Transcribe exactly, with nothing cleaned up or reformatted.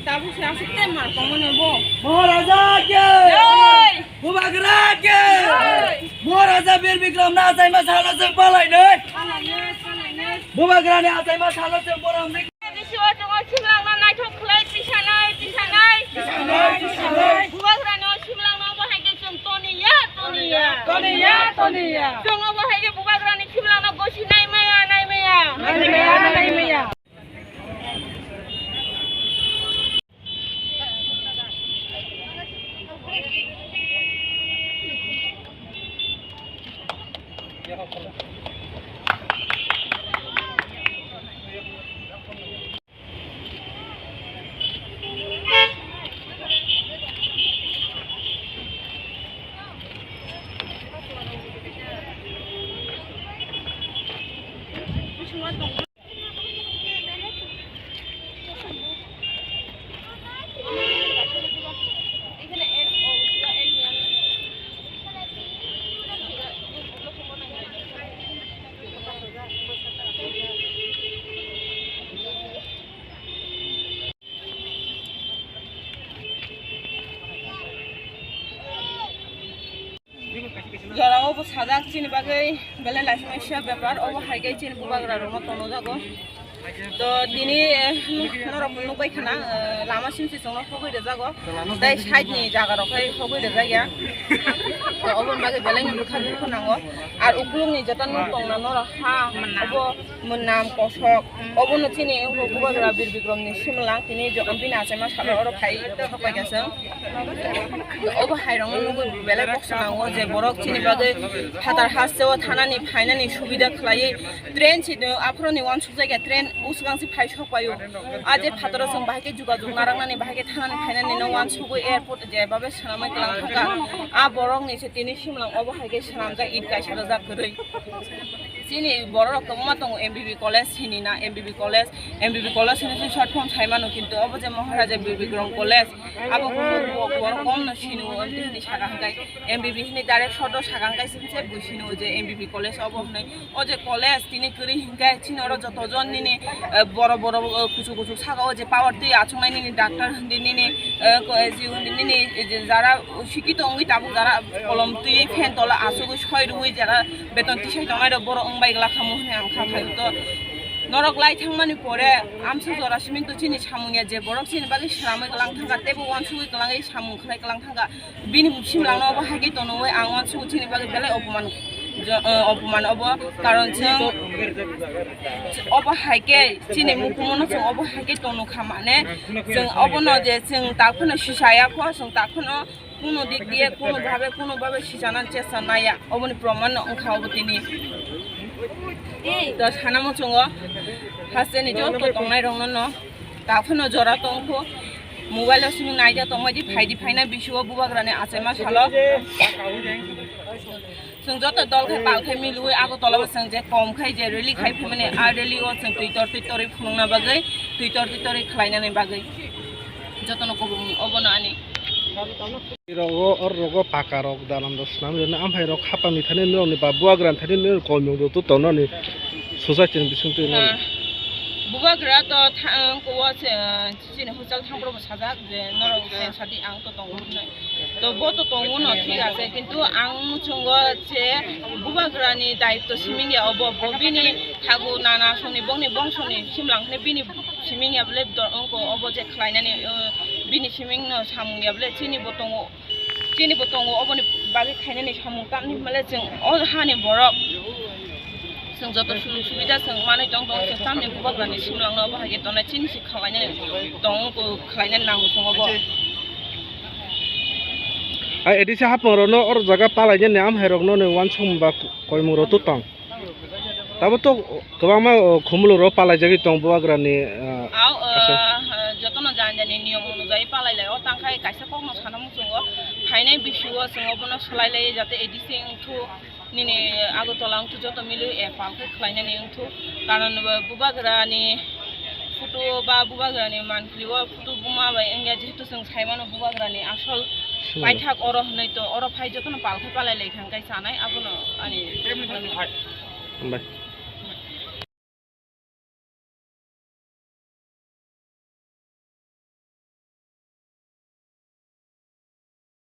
Tabuk se aswk tei mar tongmani bo. Maharaja ke! Jai! Bubagra ke! Jai! Maharaja Bir Bikram no achaima salo chwng palainai. Palainai, palainai. Bubagra ni achaima salo chwng borom. Bisi o tongo, Simlang no naithok khlai, tisanai, tisanai. Tisanai, tisanai. Bubagra no Simlang no bo hai khe chwng toniya, toniya. Toniya, toniya. Chwng bo hai khe Bubagra ni Simlang no gosi nai maya, nai maya. Nai maya, nai maya. Jora obo sajak chini bagwi belai laisima kisa bepar, obo hai khe chini bubagra rokno tono jago. To tini, eh, norok nukbai khana, eh, lama simsi chwngno hogwi rwjago. Tei side ni jaga rok khai hogwi rwjak ya. To oboni bagwi belai no bwkha bwkha nango. Ar ukuluk ni joto no tongna norok ha, obo mwnam kosok. Obo no chini bubagra Bir Bikram ni simlang tini jo-, bini achaima salo oro khai hokbai kha chwng. Obo hai rok no nugwi belai kok swnam o je borok chini bagwi phatar haste o thanani phainani subida khlaiwi train si aphuru ni uansuk jak ya, train usgang si phai sok pai o. A je phataro chwng bahai khe jugajug narwknani, bahai khe thanani phainani no uansugwi airport je babe swnamwi kwlang thangkha. A borok ni se tini simlang obo hai khe swnamjak, it kaisa rwjak kwrwi. Chini borok rok kwbangma tongo, M B B college hini na, M B B college, M B B college hini se short form sai mano, kintu obo je Maharaja Bir Bikram college, abo borok kom no sini o, M B B hini saka hwnkhe, M B B hini direct short o saka hwnkhe se bui sini o je M B B college obo hwnwi. O je college tini kwrwi hwnkhe chini oro joto jon nini, eh, borok borok, eh, kuchuk kuchuk saka o je power twi achuknai nini doctor hwndi nini, eh, ko-, eh, ji hwndi nini, eh, je jara sikito wngwi tabuk jara kolom twi fan tola achugwi soi rwui jara beton tisai tongnai rok borok wng bai glak khamu hwnwi ang kha phaio to. Norok lai thangmani pore amsa jora simi to chini samung ya je borok chini bagwi swnamwi kwlang thangkha teibo uansugwi kwlangwi samung khlai kwlang thangkha. Bini simlangno obo hai khe tonwi ang uansukgo chini bagwi belai opoman, jo-, eh, opoman obo, karon chwng obo hai khe chini mukumono chwng obo hai khe tono kha mane chwng obono je chwng tak phano sisaya kho, chwng tak phano kuno dik diye kuno bhabe kuno bhabe sisana chesta naya, oboni proman no wngkha obo tini. To sana muchungo haste ni joto tongnai rokno no. Taphano jora tongkho, mobile o simi naija tongmadi phaidi phaina bisingo bubagrani achaima salo. Chwng joto dol khai pal khai milwi Agartala o chwng je kom khai je rally khai phimani a rally o chwng twitor twitorwi phunukna bagwi, twitor twitorwi khlainani bagwi jotono kubun obono ani. Rogo, or rogo paka rok dalam do swnam rwna, amphai rok hapang ni thani norok ni ba buagra ni thani norok kolmung rok to tongnani society ni bising twi mano. Ah, bubagra to tha-, ang ko wa se, chini hochal thang pro sajak je norok sen sadi ang to tongo hwnwi. To bo to tongo no, thik ase, kintu ang muchungo je bubagrani daitto siming ya obo, bo bini thagu nana songni bongni bongsoni simlang hwnwi bini siming ya bole do-, ongko obo je khlainani, uh, bini siming no samung ya bole chini bo tongo, chini bo tongo, oboni bagwi khainani samung tamni hwnmale chwng o hani borok chwng joto sujuk subida chwng manwi tong tong chwng tamni bubagrani simlangno obo hai khe tongnai chini si khlainani tong ongko khlainani nango chwng obo. A A D C hapang rokno oro jaga palainani amhai rokno ni uansuk ba koimung rok to tong. Tabo to kwbangma, o, khumuluk rok palaijagwi tong bubagrani, ah, Au, ah, aswk. Jotono jani jani niyom onujai palai lai. O tangkhai kaisa kokno sana muchungo phainai bisio chwng obono swlai lai jate A D C wngthu. Nini Agartala wngthu joto mili, eh, pal khe khlainani wngthu. Karon, eh, bubagrani photo ba bubagrani manpli o photo buma bai wngya, jehetu chwng saimano bubagrani asol paithak oro hwnwi to, oro phai jotono pal khe palai lai thang kai chanai, abono ani. Hambai.